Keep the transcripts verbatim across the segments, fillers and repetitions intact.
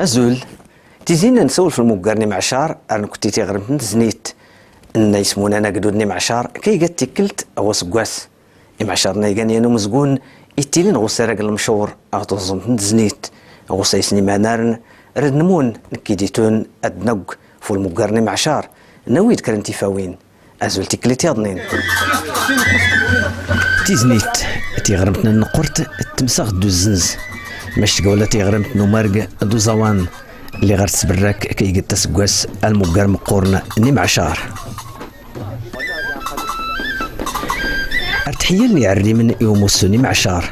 Azul. Tizi-nni ad-nsawel f-lmuggar n-imeɛcar ar-nkti tiɣrmt n-tznit. Nna ismun anagdud n-imeɛcar kaygat tikklt ɣ-usggwas. Imeɛcarn a-igan yan umzgun ittilin ɣ-usarag n-lmcur ɣ-tuẓẓumt n-tznit. Ɣ-usayes n-imanarn rad-nmun nkiditun ad-nagg f-ulmuggar n-imeɛcar, nawi-d kra n-tifawin. Azul tikklt yaḍnin. Tiznit, tiɣrmt n-nqurt tmsaɣ d-uzznz. Mac tgawla tiɣrmt n-umarg d-uẓawan. Lliɣ ar-tsbrrak kaygat asggwas almuggar mqqurn n-imeɛcar. Ar-tḥiyaln iɛrrimn i umussu n-imeɛcar.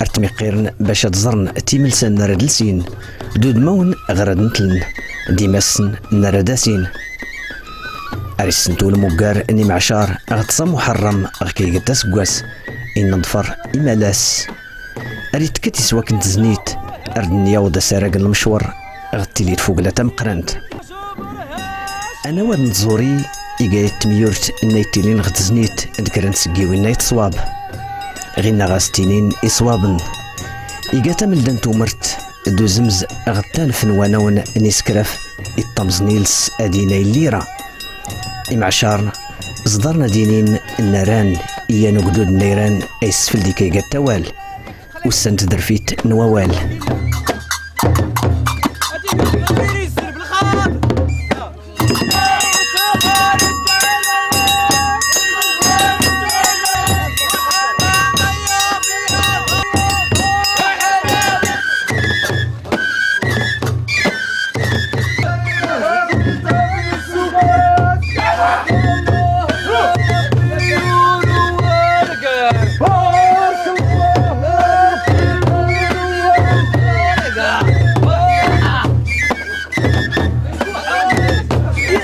Ar-tmiqqirn bac ad-ẓrn timlsa n-rad-lsin d-udmawn ɣ-rad-ntln d-imassn n-rad-asin. Ar-issntu lmuggar n-imeɛcar ɣ-tẓa muḥrrm ɣ-kaygat asggwas, innḍfr imalas. Ar-itkt iswakn tznit, ar-d-nyaweḍ asarag n-lmcwr ɣ-tili tfugla tamqrnt. Anawad n-tẓuri iga-yat tmyurt n-a-ittilin ɣ-tznit d-kra n-tsggiwin n-a-itṣwab. Ɣinna ɣas ttinin iṣwabn. Iga tamlda n-tumrt d-uzmz ɣ-tanf n-wanawn n-iskraf iṭṭamẓn-ils ad-ina illira. Imeɛcarn ẓḍarn ad-inin nnaran i yan ugdud n-ayran a-issfld ikaygat tawal. Ussan tdrfit n-wawal.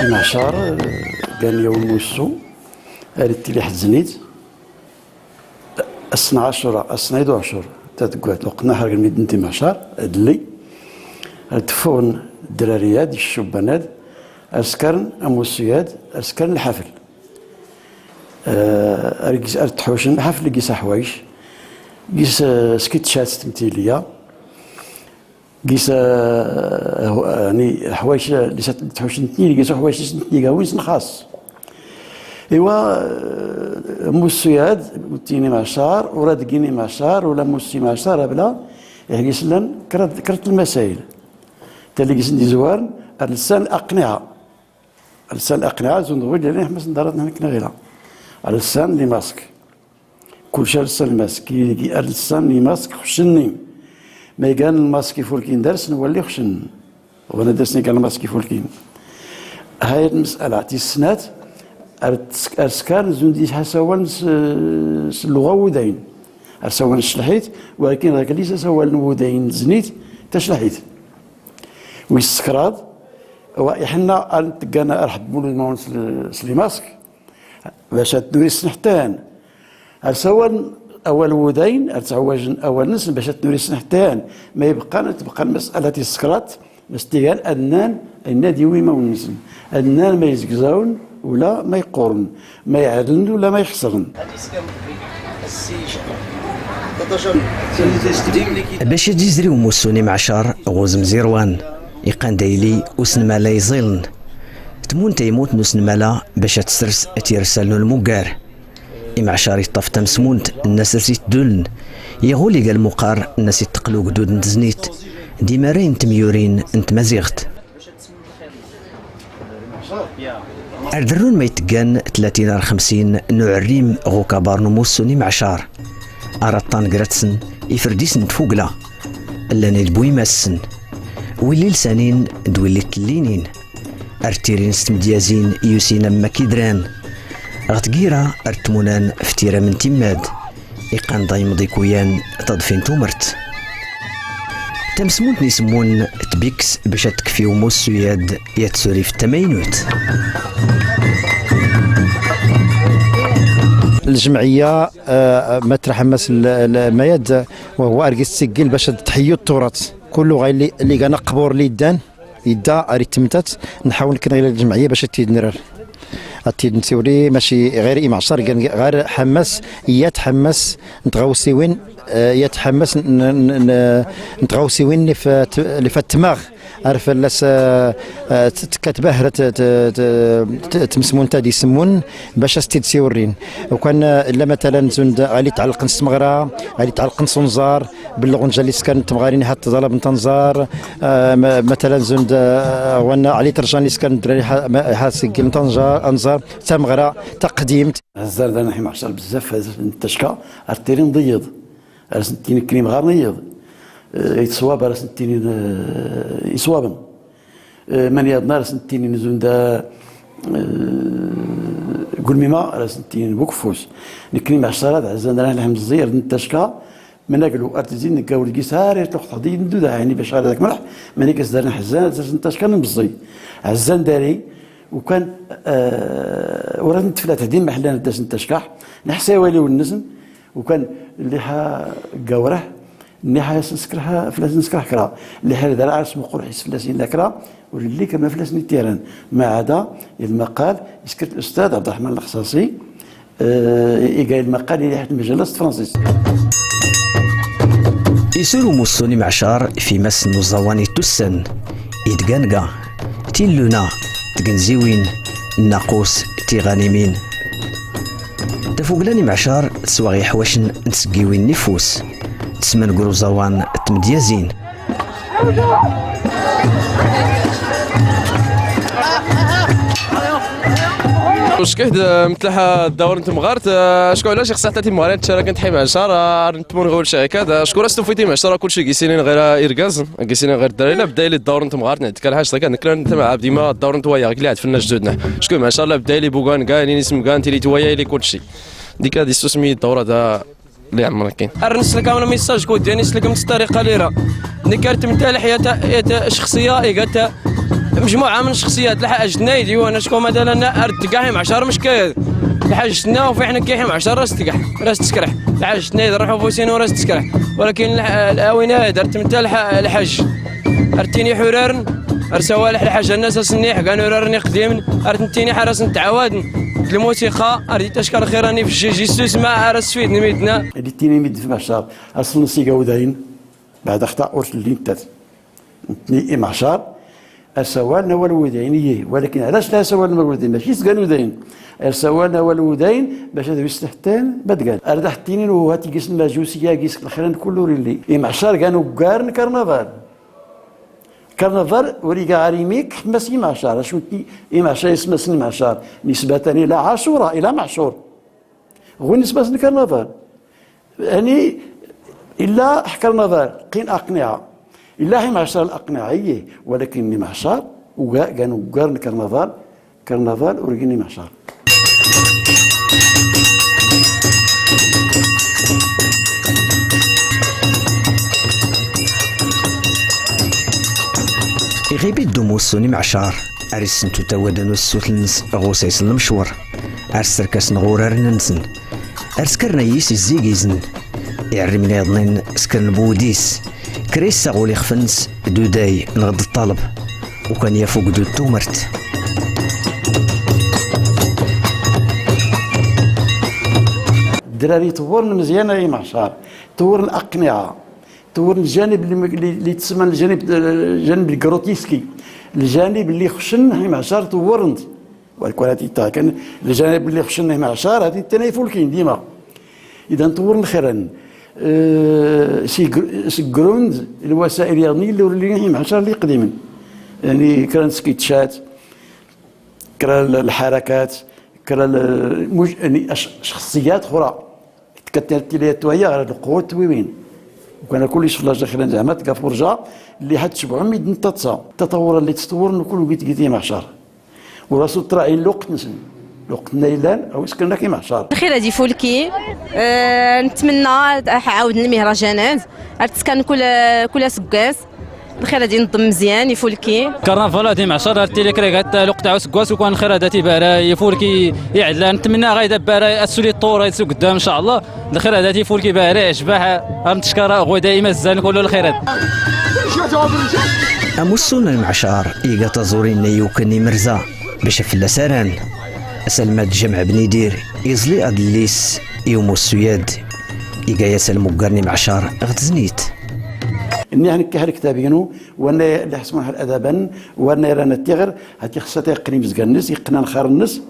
Imeɛcar, eh, gan yaw n-umussu, ar-ittili ḥ-tznit, ass n-ɛacura, ass n-ɛid uɛcur, ta tggat, lweqt n-aḥerg n-middn n-timeɛcar, d-lli, ar-d-ffuɣn ddrari-ad, iccuban-ad, ar-skarn amussu-ad, ar-skarn lḥafl. Eh, ar-gis, ar-tḥucn lḥafl gis aḥwayc, gis, eh, skitcat tmtiliya, Gis, eh, hw-, yani, ḥwayc, eh, li s-, tḥucn tnin, gis ḥwayc li s-, tnin gawin s-, nxas. Iwa, eh, mussu-ad, uttini imeɛcar, ur ad-gin imeɛcar, ula mussu imeɛcar, abla, ih gis llan, krat, krat lmasayil. Tali gis n-d-izwarn, ar-lsan aqniɛa. Ar-lsan aqniɛa, zun d-ɣud, yani, ḥmas n-darat n-ḥnk n-ɣila. Ar-lsan limask. Kulci ar-lsan lmask, i-, ar-lsan limask xcnni. Ma igan lmask ifulkin dars, nwalli xcnn. Wana dars igan lmask ifulkin. Hayat lmsala, tis snat, ar-, ar-skarn zun d-isasawaln s-, s-lluɣa n-wudayn. Ar-sawaln s-tcelḥit, walakin ɣer-k li isasawaln n-wudayn n-tznit, taclḥit. Wis kraḍ, wa iḥna ar-nteggan ar-ḥebbun udmawn s-, s-limask, Bac ad-nuri ssneḥtan. Ar-sawaln awal n-wudayn, ar-ttɛawajn awal-nsn bac ad-nuri ssneḥtan. Ma ibqqan, tebqqa lmasala tis kraḍ, bac tigan ad-nnan, ad-nnan ad-iwi imawn-nsn. Ad-nnan ma izgzawn, ula ma iqqurn. Ma iɛedln, ula ma ixsrn. Bac ad-izri umussu n-imeɛcar ɣ-uzmz irwan, iqqan d-ayli usnmala iẓiln. Tmun taymut n-usnmala bac ad-tsrs tirsa n-ulmuggar. Imeɛcar iṭṭaf tamsmunt n-as as-itduln, iɣul iga lmuqar n-as itql ugdud n-tznit d-imaray n-tmyurin n-tmaziɣt. Ar-drrun ma itggan tlatin ar-xmsin n-uɛrrim ɣ-ukabar n-umussu n-imeɛcar. Ar-aṭṭan grat-sn ifrdisn n-tfugla, llan-id bu imassn, willi lsanin d-willi tlinin. Ar-tirin s-tmdyazin yusin am-ak-idran. Ɣ-tgira ar-tmunan f-tiram n-timmad. Iqqan-d aymḍ ikuyan taḍfi n-tumrt. Tamsmunt n-ismmun tbiks bac ad-tekfi umussu-yad i-ad-tsuri f-tamaynut. Ljmɛiyya, eh, ma traḥmas l-, l-, mayad, wa huwa ar gis-tsiggil bac ad-tḥiyyu tturat. Kullu ɣay li, li gan aqbur li iddan, idda ar ittmtat, nḥawl nkn ɣila ljmɛiyya bac ad-t-id-nrar. Ad-t-id-nsiwli, maci ɣir imeɛcar, gan ɣir ḥammas, iyat ḥammas n tɣawsiwin, eh, iyat ḥammas n, n, n, n tɣawsiwin li f-, li f-, li f-, tmaɣ. Ar fallas, eh, eh, t-, tkatbahra t-, t-, t-, t-, tmsmunta d-ismun, bac as-t-id-siwrin. Ukan, eh, illa matalan zund ɣali tɛellqn s-tmɣra, ɣali tɛellqn s-unẓar, bllɣ unjal iskarn tmɣarin iha tḍalbn tanẓar, eh, ma-, matalan zund, eh, ɣwan ɣali trjan iskarn drari iha, ma-, iha siggln tanẓar, anẓar, tamɣra taqdimt. Azzar d-ann ihi mɛacar bzzaf, n-tacka, ar-ttinin d-iyyḍ. Ar-as-ntinin knin mɣarn iyyḍ. Eh, itṣwab ar-as-ntinin, eh, iswabn. Eh, man yaḍna ar-as-ntinin zunda, eh, gulmima ar-as-ntinin bukfus. Nknin mɛacar ad-ɛzzan d-ann ihi lḥmd ẓẓir, n-tacka, Mnaglu ar-tzin ngga ur-gis ar-iṭṭuq tɣdi nduda, yani bac ar-dak mlḥ, mani gas-darn ḥzzan, ar-tzin tacka n-mẓẓi. Ɛzzan dari, ukan, eh, ur-ad-ntflat din maḥllan ad-das-n-tackaḥ, nḥsa i wali-wn-nsn, ukan lliḥa gawrah, nniḥa yas-nskrah, flas-nskrah kra, lliḥa d-ara ar-smuqur ḥis flas-in la kra, ur illi kra ma flas-n-ittiran. Maɛada, ilmaqal, iskr-t l-ustad Ɛbderḥman Lxṣaṣi, Eh, iga ilmaqal i lḥat n-tmjalla s-tfransist. Isur umussu n-imɛcar f-imass n-uẓawan ittussan, idganga, tilluna, tgnziwin, nnaqus, tiɣanimin. Tafugla n-imɛcar teswaɣ iḥwacn n-tsggiwin n-ifus, tsman gr uẓawan d-tmdyazin. Uckih d-mtlaḥ ddawr n-temɣart, acku ulac ixsaḥ ta timɣarin tcara kan tḥi mɛacar, ar ntmun ɣur cɛikad, acku ras tufit imɛacar kulci gisinin ɣir irgaz, gisinin ɣir ddar, ila bda ili ddawr n-temɣart, nɛd kan ḥac takan, nklan tama abdi ma ddawr n-twayaɣ, gli ɛad fnna jdudna. Acku imɛacar la bda ili bugan gan, ini ism gan, tili twaya ili kulci. Dika d-issusmi ddawra da. Li ɛmrkin. Ar nslkam lmissaj kud, yani slkam s-ṭṭariqa lira. Nk ar tmtalḥ ya ta, ya ta cxṣiya, iga ta mjmuɛa mn cxṣiyat, lḥaǧ tnayd, iwan acku matalan ar tgaḥ imɛcar mckayad. Lḥaǧ tna ufiḥ nk iḥ imɛcar ras tgaḥ, ras tskrḥ. Lḥaǧ tnayd rrḥ ufusin u ras tskrḥ. Walakin lḥ-, awin ad ar tmtalḥ lḥaǧ. Ar ttini ḥurarn, ar sawalḥ lḥaǧ nnas asnniḥ, gan urarn iqdimin, ar tntini ḥaras ntɛawadn, d lmusiqa, ar di tacka lxira n ifjjij, issusma, ar asfid n midna. Di ttini midn f imɛcar, asl nsiga udayn, baɛd axta ur tlli nttat. Ntni imɛcar, ar sawaln awal udayn, iye, walakin ɛlac la sawaln awal udayn, mac is gan udayn. Ar sawaln awal udayn, bac ad wis tḥttan, bad gan. Ar da ḥttinin u hat igisn majusiya, gis lxira n kull ur illi. Imɛcar gan uggar n karnaval. Karnaval ur iga ar imik, ḥmas imɛcar, acu n imɛcar, ismasn imɛcar, nisbatan ila Ɛacura, ila Mɛcur. Ɣwin ismasn karnaval. Yani, illa ḥ karnaval, qin aqniɛa. Illa ḥ imɛcar aqniɛa, iye, walakin imɛcar, uga-, gan uggar n karnaval, Karnaval ur gin imɛcar. Iɣib-id umussu n imɛcar, ar isntu tawadda n ussutl-ns ɣ usayṣ n lemcwar, ar srkasn ɣ urarn-nsn, ar skren ayis izzigizn, iɛrrimn iḍnin skren bwdis, Kra issaɣ ul ixf-ns d uday nɣ d ṭṭalb, ukan yaf ugdud tumrt. Drari tewwrn mzyan ay imɛcar, tewwrn aqniɛa, tewwrn ljanib li, li, li tsman ljanib, ljanib lgrotiski, ljanib li xcn imɛcar tewwrn-t. Wa kwan ad iṭṭa kan ljanib lli xcen imɛcar, ad ittana ifulkin dima. Idan tewwrn lxira-nn, eh, seg-, segrun-d lwasa'il yaḍnin illi ur llin imɛcar lli iqdimen. Yani kra n tskitcat, kra n lḥarakat, kra n lmuj-, yani ac-, cxṣiyat xra. Tkattar tili twaya ɣer lqut twiwin. Ukan akul icxlaǧ lxira-nn zeɛma tga furja lli ḥad tcebɛu midden taḍsa. Taṭawwur lli ttṭawwurn akul git git imɛcar. Ur as-uṭṭraɛin lweqt-nsen. Lweqt-nna illan, awi skren akk imɛcar. Lxir ad ifulki, eh, ntmenna ad ɛawden lmihrajanat, ar tskaren kul, kul aseggas. Lxir ad inḍem mzyan, ifulki. Karnaval ad imɛcar, ar tili kregat lweqt ɛa useggas, ukan lxir ad ibara ifulki iɛllan. Ntmenna ɣa idabbar ad suli ṭṭura ad sugdam, ncallah. Lxir ad ifulki ibara iɛjbaḥ, ar ntckar ɣwida imazzan kul lxirat. Amussu n lmɛcar iga taẓuri n ayyuk n imerza. Bac fell-as aran. Asalmad Jamɛ Bnidir iẓli adlis i umussu-yad, iga-yas almuggar n imɛcar ɣ tznit. Nniɣ nkkah lktab-inu wanna lli ḥsmun ḥal adaban, wanna iran attiɣr, hati xsat iqqn imzgan-nns, iqqn anxar-nns,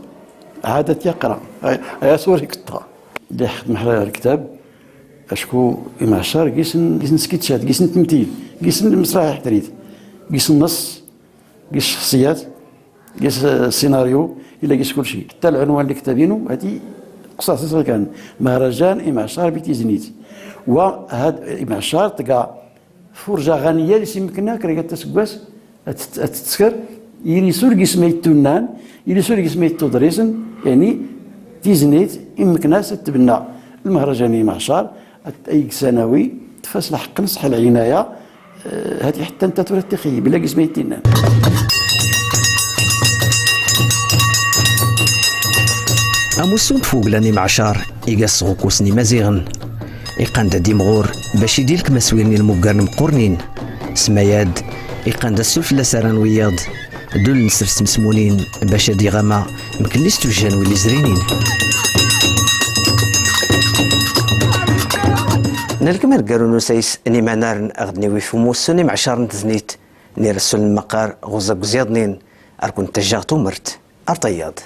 ɛad attiɣr. Aya suri kṭṭa. Lli ḥsmun ḥal lktab, acku imɛccar gisn, gisn skitchat, gisn tmtil, gisn lmsraḥ iḥtrit, gisn nṣ, gis cxṣiyat, gis sinaryu, ila gis kulci. Ḥtta lɛunwan lktab-inu hati, qṣaṣ isɣ kan, mhrajan imɛccar bitiznit. Wa had imɛccar tga furja ɣaniyya lli s-immkna kraygat asggwas, ad tt-, ad ttskr, ilisul gis ma ittunnan, ilisul gis ma ittuḍrisn, yani tiznit immkna-s ad tbnna. Lmhrajan imɛccar, ad t-, aygsa nawi, tfas lḥqq-ns ḥal lɛinaya, hati ḥtta ntta tura ttixi bila gis ma ittinnan. Amussu n tfugla n imɛccar iga s tɣukus n imaziɣn. Iqqan-d ad imɣur bac idilk maswirn ilmuggarn mqqurnin. Smayad iqqan-d assulfla s aran wiyaḍ. Dul nsr s tmsmunin bac ad iɣama mklli s tujjan wi lli zrinin. Nlkm aneggaru n usayes n imanarn aɣ-d-niwi f umussu n imɛccar n tznit n irsul n lmqqar ɣ uẓaggu ẓyaḍnin. Ar kun-tajjaɣ tumrt. Ar tayaḍ.